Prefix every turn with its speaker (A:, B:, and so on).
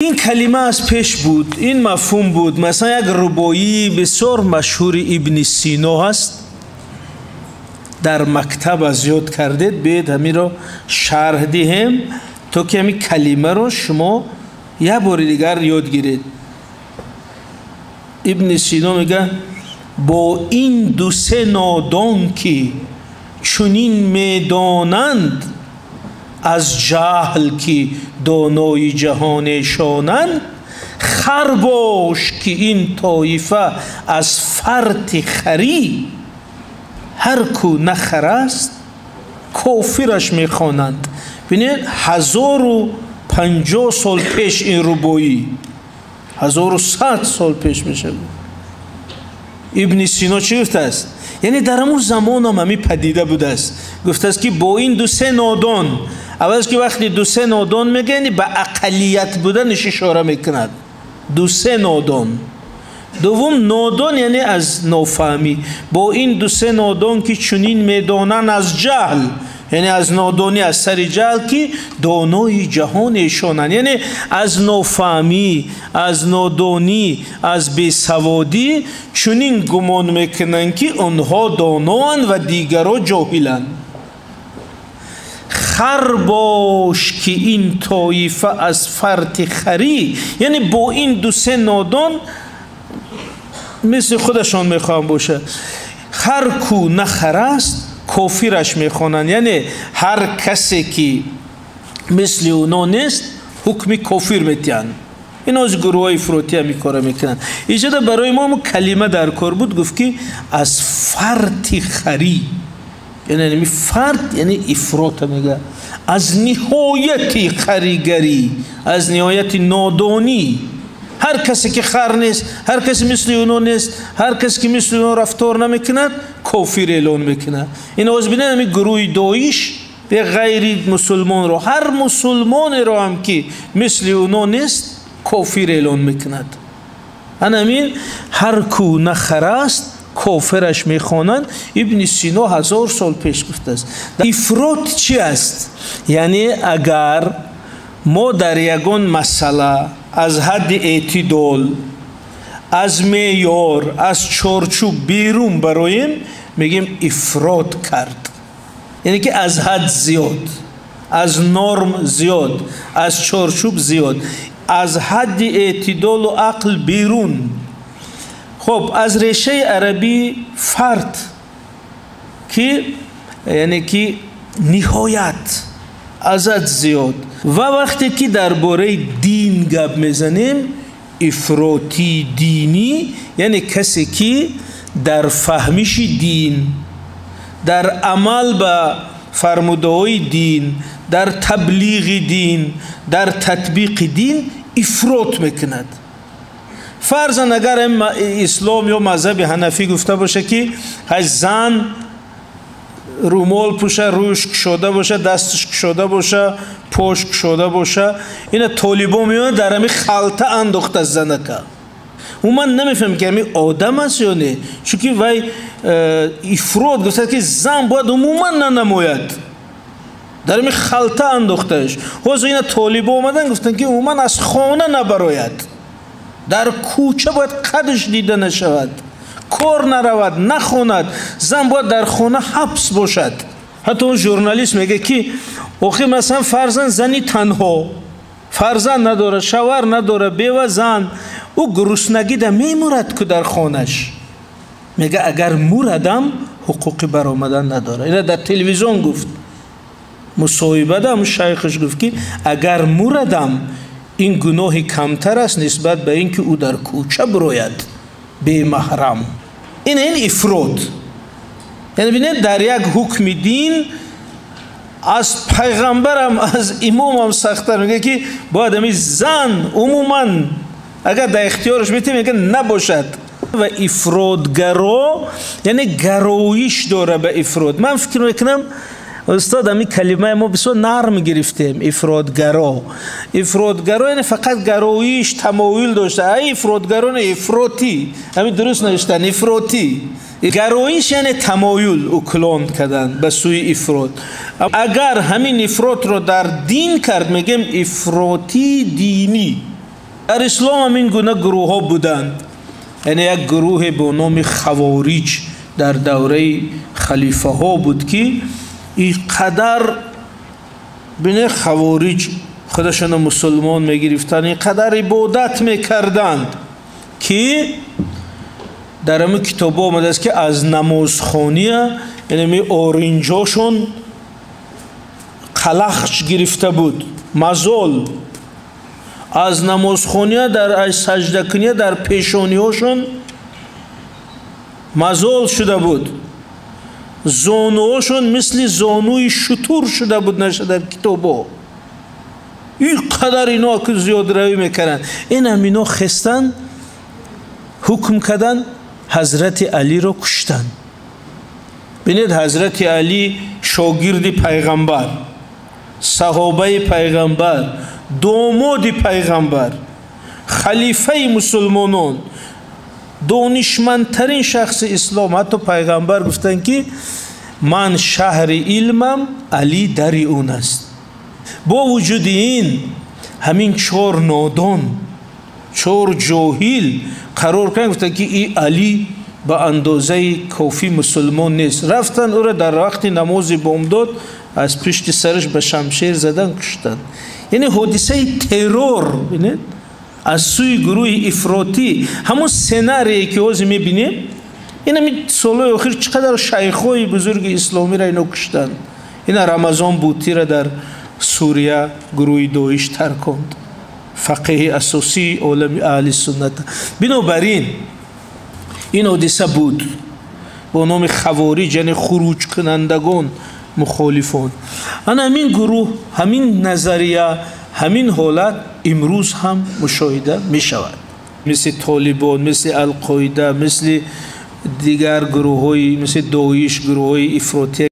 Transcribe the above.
A: Ин калима аз пеш буд, ин мафҳум буд. Масалан, як рубоии бисёр машҳури Ибни Сино ҳаст, дар мактаб аз ёд кардед. Биёед, ҳаминро шарҳ диҳем, то ки ҳамин калимаро шумо як бори дигар ёд гиред. Ибни Сино мега: бо ин ду-се нодон, ки чунин медонанд аз ҷаҳл, ки донои ҷаҳонешонанд, хар бош, ки ин тоифа аз фарти харӣ, ҳар кӯ на хар аст, кофираш мехонанд. Бинед, 1050 сол пеш ин рубоӣ, 1100 сол пеш мешавад. Ибни Сино чӣ гуфтааст? Яъне дар ҳамун замонам ҳамин падида будааст. Гуфтааст, ки бо ин ду-се нодон. Аввалаш, ки вақте ду-се нодон мега, яъне ба ақаллият буданаш ишора мекунад. Ду-се нодон. Дуввум, нодон яъне аз нофаҳмӣ. Бо ин ду-се нодон, ки чунин медонанд аз ҷаҳл, яъне аз нодонӣ, аз сари ҷаҳл, ки донои ҷаҳон эшонанд, яъне аз нофаҳмӣ, аз нодонӣ, аз бесаводӣ чунин гумон мекунанд, ки онҳо доноанд ва дигаро ҷоҳиланд. Хар бош, ки ин тоифа аз фарти харӣ, яъне бо ин ду-се нодон мисли худашон мехоҳанд бошад, ҳар кӯ на хар аст, кофираш мехонанд. Яъне ҳар касе ки мисли оно нест, ҳукми кофир метиҳанд. Ин оз гурӯҳҳои ифротӣ ҳам ин кора мекунанд. Иҷода барои мо калима дар кор буд. Гуфт, ки аз фарти харӣ, яъне фарт яъне ифрота мега, аз ниҳояти харигарӣ, аз ниҳояти нодонӣ. Ҳар касе ки хар нест, ҳар касе мисли оно нест, ҳар касе ки мисли оно рафтор намекунад, кофир эълон мекунад. Ин оз бинед, ҳамин гурӯҳи Доиш бе ғайри мусулмонро, ҳар мусулмонеро ҳам ки мисли оно нест, кофир эълон мекунад. Анамин ҳар кӯ на хар аст, кофираш мехонанд. Ибни Сино 1000 сол пеш гуфтааст. Ифрот чи аст? Яъне агар мо дар ягон масъала аз ҳадди эътидол, аз меъёр, аз чорчӯб берун бароем, мегӯем ифрот кард, яъне ки аз ҳад зиёд, аз норм зиёд, аз чорчӯб зиёд, аз ҳадди эътидолу ақл берун. Хуб, аз решаи арабӣ фарт, ки яъне ки ниҳоят, аз ҳад зиёд. Ва вақте ки дар бораи дин гап мезанем, ифротии динӣ яъне касе ки дар фаҳмиши дин, дар амал ба фармудаҳои дин, дар таблиғи дин, дар татбиқи дин ифрот мекунад. Фарзан, агар ислом ё мазҳаби ҳанафӣ гуфта боша, ки ҳай зан румол пӯша, рӯяш кушода боша, дасташ кушода боша, пош кушода боша, ина толибон меояд, дар ҳами халта андохта занака. Умуман намефаҳмем, ки ҳами одам аст ё не, чунки вай ифрот гуфта, ки зан бояд умуман нанамояд, дар ҳами халта андохтааш. Ҳозир ина толибо омадан, гуфтанд, ки умуман аз хона набарояд, дар кӯча бояд қадаш дида нашавад, кор наравад, нахонад, зан бояд дар хона ҳабс бошад. Ҳатто он журналист мегӯяд, ки охир, масалан, фарзан, зани танҳо, фарзанд надорад, шавҳар надорад, бева зан, ӯ гуруснагида мемурад ку дар хонаш. Мега, агар мурадам, ҳуқуқи баромадан надорад. Ина дар телевизион гуфт, мусоҳибада ҳам шайхаш гуфт, ки агар мурадам, ин гуноҳи камтар аст нисбат ба ин ки ӯ дар кӯча бирояд бемаҳрам. Ин ифрот. Яъне бинед, дар як ҳукми дин аз пайғамбарам, аз имомам сахттар мегӯяд, ки бояд ҳамин зан умуман, агар дар ихтиёраш метем, мегӯяд, набошад. Ва ифротгаро яъне гароиш дора ба ифрот. Ман фикр мекунам, устод, ҳамин калимаи мо бисёр нарм гирифтем, ифротгаро. Ифротгаро яъне фақат гароиш, тамоюл дошта. Ай ифротгаро не, ифротӣ, ҳамин дуруст навиштан, ифротӣ. Гароиш яъне тамоюл, уклон кардан ба сӯи ифрот. Агар ҳамин ифротро дар дин кард, мегӯем ифротии динӣ. Дар ислом ҳам ин гуна гурӯҳҳо буданд. Яъне як гурӯҳе бо номи Хавориҷ дар давраи халифаҳо буд, ки ин қадар бине Хавориҷ худашонро мусулмон мегирифтанд, ин қадар ибодат мекарданд, ки дар ҳамин китобҳо омадааст, ки аз намозхония, яъне ми оринҷошон қалахч гирифта буд, мазол аз намозхония, дар аз саҷдакуния дар пешониҳошон мазол шуда буд, зонуҳошон мисли зонуи шутур шуда буд. Наша дар китобҳо ин қадар ино ки зиёдравӣ мекарданд. Инам ино хестанд, ҳукм карданд, Ҳазрати Алиро куштанд. Бинед, Ҳазрати Алӣ шогирди пайғамбар, саҳобаи пайғамбар, домоди пайғамбар, халифаи мусулмонон, донишмандтарин шахси ислом. Ҳатто пайғамбар гуфтанд, ки ман шаҳри илмам, Алӣ дари он аст. Бо вуҷуди ин ҳамин чор нодон, чор ҷоҳил қарор карданд, гуфтанд, ки и Алӣ ба андозаи кофӣ мусулмон нест. Рафтанд, ӯро дар вақти намози бомдод аз пишти сараш ба шамшер задан, куштанд. Яъне ҳодисаи террор, бинед, аз сӯи гурӯҳи ифротӣ, ҳамон сценарие, ки ҳозир мебинем. Ин ҳамин солҳои охир чӣ қадар шайхҳои бузурги исломиро ино куштанд. Ина Рамазон Бутира дар Сурия гурӯҳи Доиш тарконд, фақеҳи асосии олами аҳли сунната. Бинобар ин ин ҳодиса буд бо номи Хавориҷ, яъне хуруҷкунандагон, мухолифон. Ана ҳамин гурӯҳ, ҳамин назария, ҳамин ҳолат имрӯз ҳам мушоҳида мешавад, мисли Толибон, мисли Алқоида, мисли дигар гурӯҳҳои мисли Доиш, гурӯҳҳои ифротия.